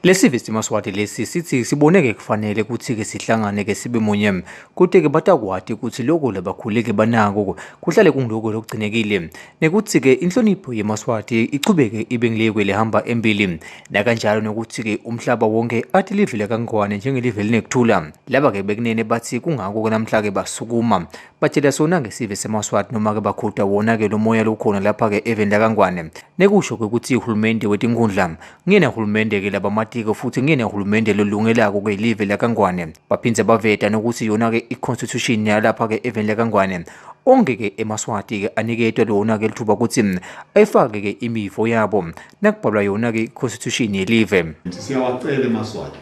Lesive semaSwati lesi sitsi siboneke kufanele kutsi-ke sihlangane-ke sibe munye kute-ke batakwati kutsi loko labakhuleke banako kuhlale kunguloko lokugcinekile nekutsi-ke inhlonipho yemaSwati ichubeke ibe ngileko lehamba embili nakanjalo nekutsi-ke umhlaba wonke ati live lakaNgwane njengelive linekuthula. Laba-ke bekunene batsi kungako-ke namhla-ke basukuma batjela sona-ke sive semaSwati noma-ke bakhuta wona-ke lo moya lokhona lapha-ke eveni lakaNgwane nekusho-ke kutsi hulumende wetinkhundla Nguyena hulumende-ke labamatiko futhi nguyena hulumende lolungelako-ke live lakaNgwane. Baphindze baveta nokuthi yona-ke i-constitution yalapha-ke eveni lakaNgwane onke-ke emaSwati-ke aniketwe lona-ke lithuba ukuthi ayifake-ke imivo yabo nakubhalwa yona-ke i-constitution yelive. Siyawacela emaSwati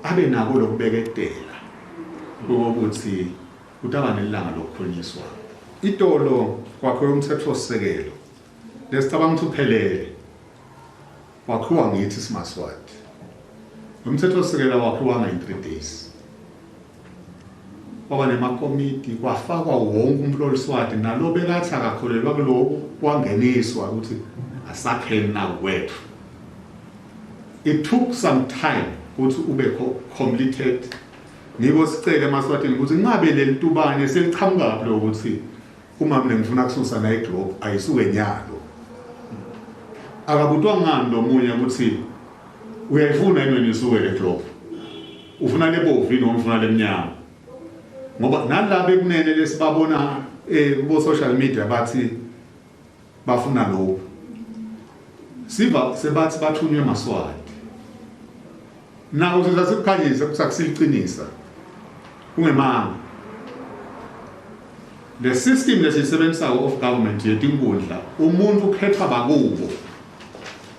abe nako lokubeketela ukuthi kutaba nelilanga lokukhulunyiswa. Itolo kwakhiwe umtsetfosisekelo lesicabanga ukuthi uphelele Wakhiwa ngithi simaSwati. Lo mthethosisekelo awakhiwanga in 3 days. Kwaba nemakomiti kwafakwa wonke umuntu oliswati nalo bekathi akakholelwa kuloku kwangeniswa ukuthi asakheni nakwethu. It took some time ukuthi ube completed. Ngiko sicele emaSwatini ukuthi ngabe leli tubane seliqhamukaphi lokuthi Uma mina ngifuna kususa naye iglobe ayisuke nyalo. Akabutwa ngani lo munye ukuthi uyayifuna yini wena isuke le globe? Ufuna lebovu yini noma ufuna lemnyama? Ngoba nalaba ekunene lesibabona eh kubo social media bathi bafuna lokhu. Siva sebathi bathunywe maSwati. Nawo sisasikukhanyisa ukuthi akusiliqinisa. Kungemanga. Le system lesiyisebenzisayo of government yetinkundla umuntu ukhethwa bakubo.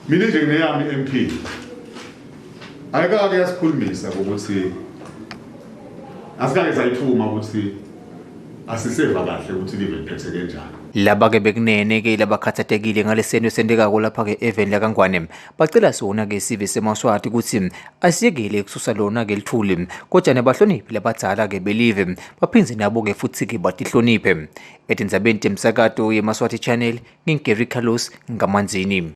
Mina nje ngineyami MP. Ayikake yasikhulumisa ukuthi asikake sayithuma ukuthi asiseva kahle ukuthi live liphethe kanjani. Laba-ke bekunene-ke labakhathatekile ngalesento esentekako lapha-ke eveni lakaNgwane Bacela sona-ke sive semaSwati kutsi asiyekele kususa lona-ke lithuli kodwa nebahloniphi labadzala-ke belive baphindze nabo-ke futsi-ke batihloniphe. Etindzabeni temsakato yeMaswati Channel, ngingu-Gary Carlos Ngamanzini.